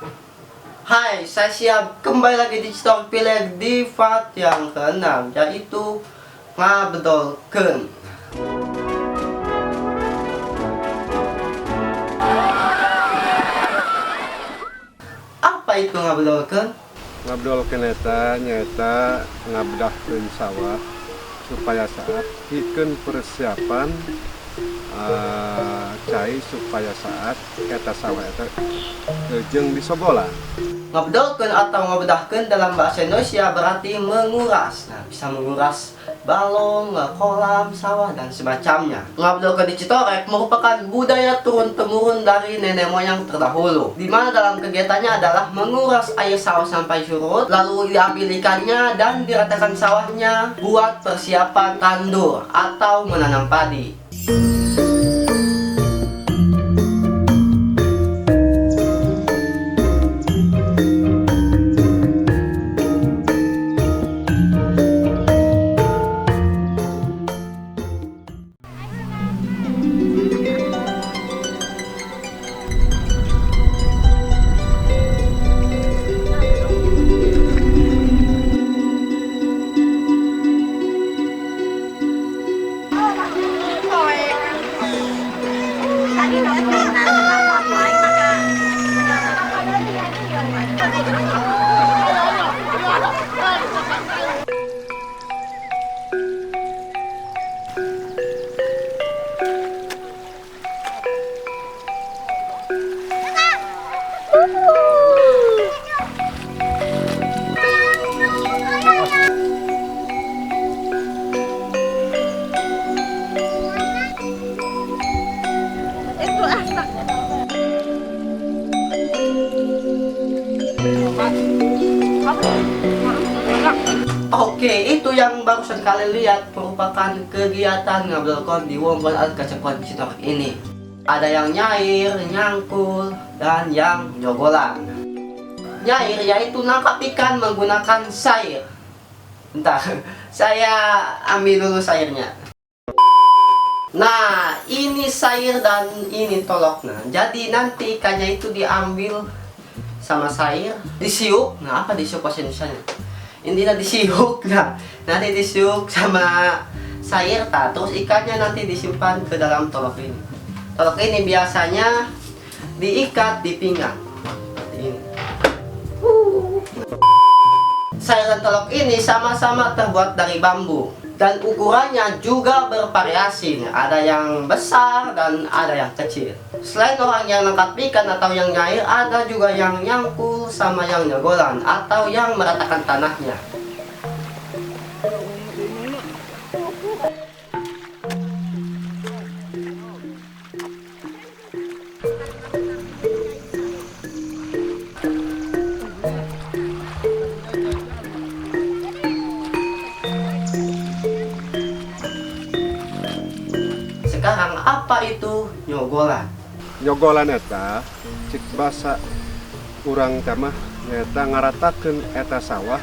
Hai, saya siap kembali lagi di Citorek Village di part yang ke-6, yaitu ngabedolkeun. Apa itu ngabedolkeun? Ngabedolkeun eta nyaeta ngabedahkeun sawah supaya saat pikeun persiapan cai supaya saat eta sawah eta jeung disogolan. Ngabedolkeun atau ngabedahkeun dalam bahasa Indonesia berarti menguras. Nah, bisa menguras balong, kolam, sawah, dan semacamnya. Ngabedolkeun di Citorek merupakan budaya turun-temurun dari nenek moyang terdahulu, di mana dalam kegiatannya adalah menguras air sawah sampai surut, lalu diambil ikannya dan diratakan sawahnya buat persiapan tandur atau menanam padi. Oke, itu yang barusan kalian lihat merupakan kegiatan ngabedolkeun di Wewengkon Adat Kasepuhan Citorek ini. Ada yang nyair, nyangkul, dan yang nyogolan. Nyair yaitu nangkap ikan menggunakan sair. Bentar, saya ambil dulu sairnya. Nah, ini sair dan ini tolok. Nah, jadi nanti ikannya itu diambil sama sair, disiuk. Nah, apa disiuk bahasa Indonesianya? Intinya disiuk. Nah, nanti disiuk sama sair, ta. Terus ikannya nanti disimpan ke dalam tolok ini. Tolok ini biasanya diikat di pinggang. Seperti ini. Sair dan tolok ini sama-sama terbuat dari bambu dan ukurannya juga bervariasi. Ada yang besar dan ada yang kecil. Selain orang yang nangkap ikan atau yang nyair, ada juga yang nyangkul sama yang nyogolan atau yang meratakan tanahnya. Sekarang apa itu nyogolan? Nyogolan eta cik basa urang teh mah nyaeta ngaratakeun eta sawah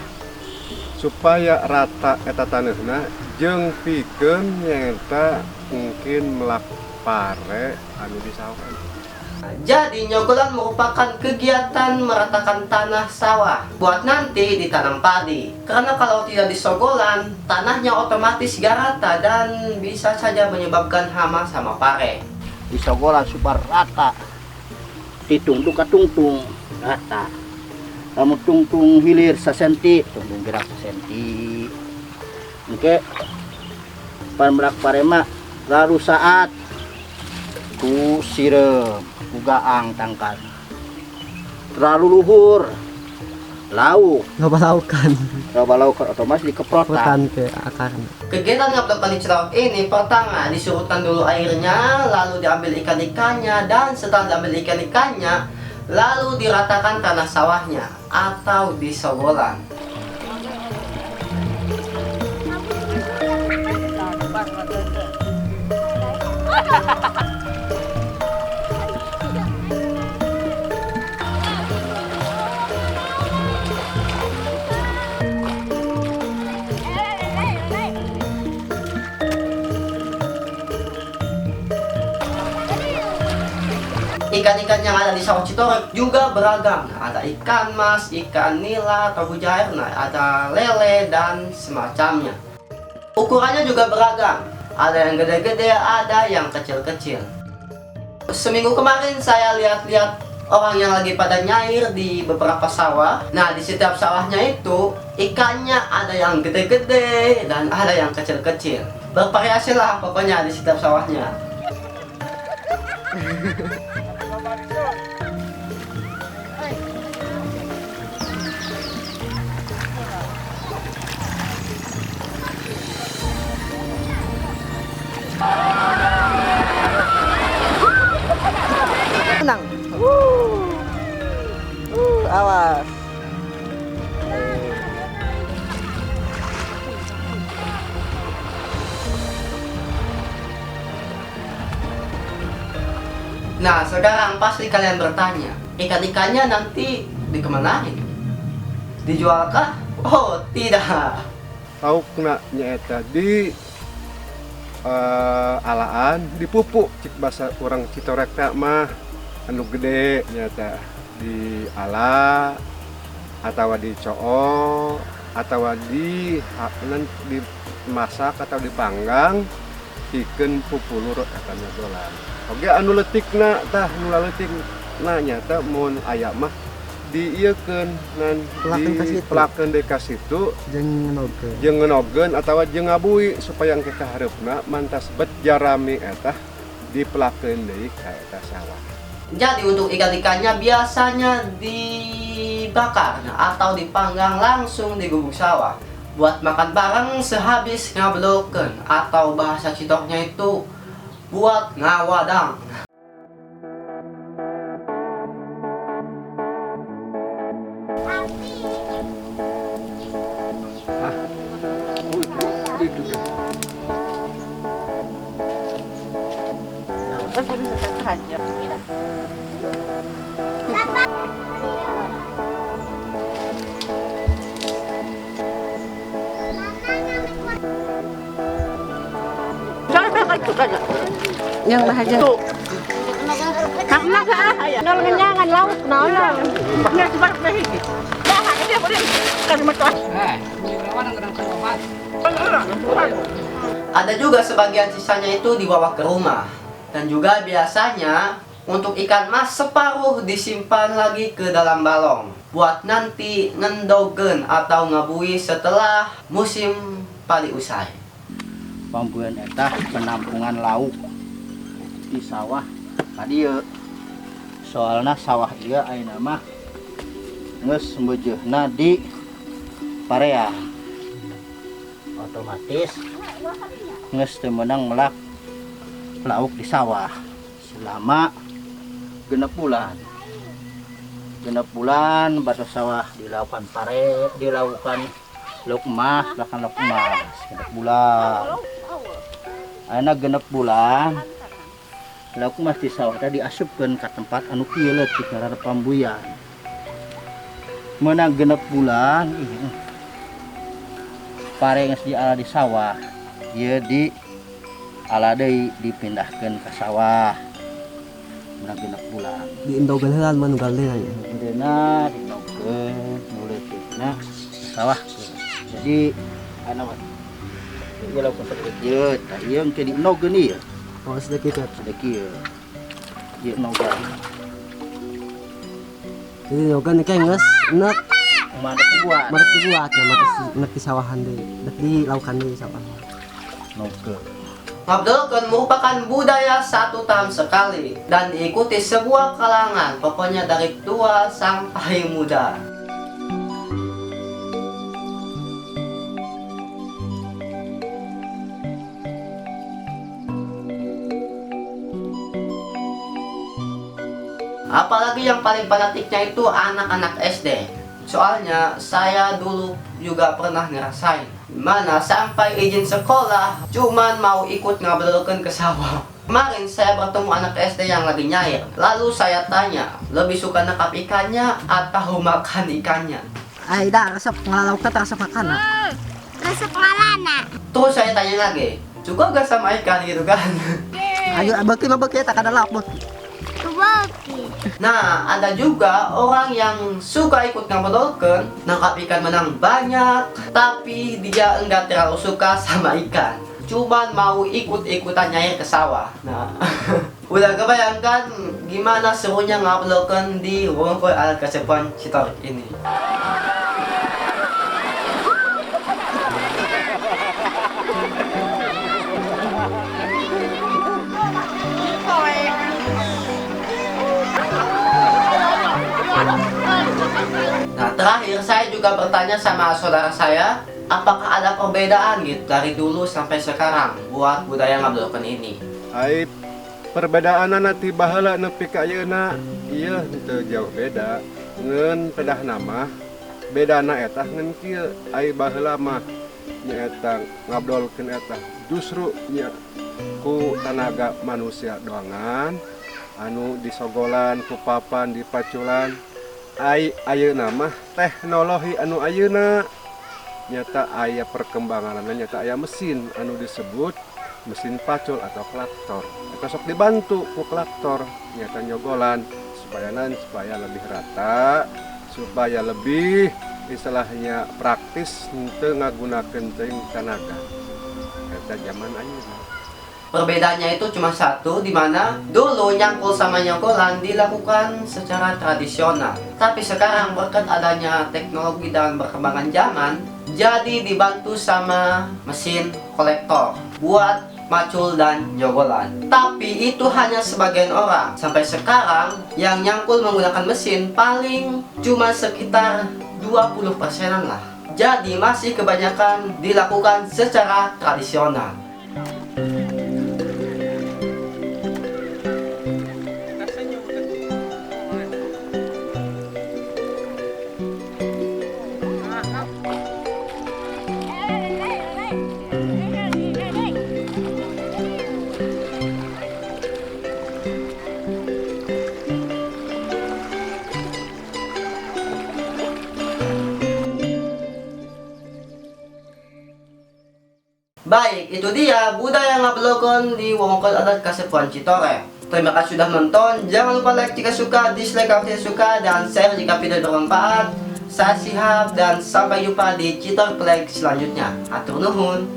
supaya rata eta taneuhna jeung pikeun nyaeta mungkin melak pare anu di sawah. Jadi nyogolan merupakan kegiatan meratakan tanah sawah buat nanti ditanam padi. Karena kalau tidak disogolan, tanahnya otomatis gak rata dan bisa saja menyebabkan hama sama pare. Disogolan supaya rata, ditungtung ke tungtung rata. Kamu tungtung hilir sesenti, tungtung gerak sesenti. Oke, pan melak pare mah lalu saat ku sireum, ku gaang tangkal. Terlalu luhur, lauk. Loba laukan. Loba laukan otomatis dikeprotan. Keprotan ke akarnya. Kegiatan ngabedolkeun di Citorek ini pertama disurutkan dulu airnya, lalu diambil ikan-ikannya, dan setelah diambil ikan-ikannya, lalu diratakan tanah sawahnya atau disogolan. Ikan-ikan yang ada di sawah Citorek juga beragam. Nah, ada ikan mas, ikan nila atau bujair, nah, ada lele dan semacamnya. Ukurannya juga beragam. Ada yang gede-gede, ada yang kecil-kecil. Seminggu kemarin saya lihat-lihat orang yang lagi pada nyair di beberapa sawah. Nah, di setiap sawahnya itu ikannya ada yang gede-gede dan ada yang kecil-kecil. Bervariasi lah pokoknya di setiap sawahnya. Menang. Awas. Nah, sekarang pasti kalian bertanya, ikan-ikannya nanti dikemanain? Dijualkah? Oh, tidak. Laukna nyaeta di alaan dipupuk cik basa urang Citorek teh mah anu gede nyaeta di ala atau di coo atau di dimasak atau dipanggang pikeun pupulur eta nyodolan. Oge anu leutikna tah nu leutikna nyaeta mun aya mah diieukeun nan dipelakeun deui ka situ jeung ngenogeun. Jeung ngenogeun atawa jeung ngabui supaya engke ka hareupna mantas bet jarami eta dipelakeun deui ka eta sawah. Jadi untuk ikan-ikannya biasanya dibakar atau dipanggang langsung di gubuk sawah buat makan bareng sehabis ngablokeun atau bahasa Citoknya itu buat ngawadang. Yang bahagia. Ada juga sebagian sisanya itu dibawa ke rumah. Dan juga biasanya untuk ikan mas separuh disimpan lagi ke dalam balong buat nanti ngendogen atau ngabui setelah musim padi usai. Pambuan eta penampungan lauk di sawah kadieu. Soalna sawah ieu ayeuna mah geus meujeuhna di parea. Otomatis geus teu meunang melak lauk di sawah selama 6 bulan. 6 bulan batas sawah dilakukan pare, dilakukan lauk emas, lakukan lauk emas 6 bulan. Ayeuna 6 bulan lauk emas di sawah tadi diasupkeun ka tempat anu kieu leutik ngaranna pambuyan. Meunang 6 bulan pare geus diala di sawah, ieu di ala deui dipindahkeun ka sawah. Meunang 6 bulan. Diindogeun heula manugal deui nya. Gedena dinogeun nu leutikna sawah. Jadi ana mah ieu lauk sedikit ieu, tah ieu engke dinogeun ieu. Oh, sedikit ya. Sedikit. Ieu nogan. Jadi nogan engke geus enek mana dibuat. Mana dibuat ya, mana enek di sawahan deui, dek di laukan deui sawah. Nogeun. Ngabdolkeun merupakan budaya 1 tahun sekali dan diikuti sebuah kalangan, pokoknya dari tua sampai muda. Apalagi yang paling fanatiknya itu anak-anak SD. Soalnya saya dulu juga pernah ngerasain mana sampai izin sekolah cuman mau ikut ngabdolkeun ke sawah. Kemarin saya bertemu anak SD yang lagi nyair. Lalu saya tanya, lebih suka nangkap ikannya atau makan ikannya? Aida, resep ngalaukan atau resep makan? Resep ngalana. Terus saya tanya lagi, suka gak sama ikan gitu kan? Ayo, beki mah beki, tak ada lauk beki. Bagi. Nah, ada juga orang yang suka ikut ngabedolkeun, nangkap ikan menang banyak, tapi dia enggak terlalu suka sama ikan. Cuman mau ikut-ikutan nyair ke sawah. Nah, udah kebayangkan gimana serunya ngabedolkeun di Wewengkon Adat Kasepuhan Citorek ini. Nah, terakhir saya juga bertanya sama saudara saya, apakah ada perbedaan gitu dari dulu sampai sekarang buat budaya ngabedolkeun ini? Ai perbedaanana ti baheula nepi ka ayeuna ieu teu jauh beda, ngan pedahna mah bedana eta ngan kieu. Ai baheula mah nyaeta ngabdolkeun eta justru nya ku tanaga manusia doangan anu disogolan ku papan, dipaculan. Ai ayeuna mah teknologi anu ayeuna nyata aya perkembanganna, nyata aya mesin anu disebut mesin pacul atau klaktor. Eta sok dibantu ku klaktor nyata nyogolan supaya nan supaya lebih rata, supaya lebih istilahnya praktis, henteu ngagunakeun teuing tanaga. Eta zaman ayeuna. Perbedaannya itu cuma satu, di mana dulu nyangkul sama nyogolan dilakukan secara tradisional. Tapi sekarang berkat adanya teknologi dan perkembangan zaman, jadi dibantu sama mesin kolektor buat macul dan nyogolan. Tapi itu hanya sebagian orang. Sampai sekarang yang nyangkul menggunakan mesin paling cuma sekitar 20%-an lah. Jadi masih kebanyakan dilakukan secara tradisional. Baik, itu dia budaya ngabedolkeun di Wewengkon Adat Kasepuhan Citorek. Terima kasih sudah menonton. Jangan lupa like jika suka, dislike kalau tidak suka, dan share jika video bermanfaat. Saya Sihab dan sampai jumpa di Citorek Vlog selanjutnya. Hatur nuhun.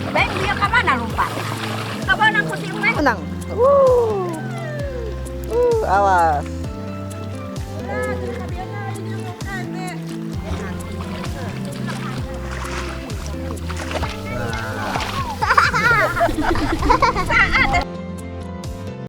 Baik, dia ke mana lompat? Ke mana aku sih, Mek? Menang. Awas. Hahaha.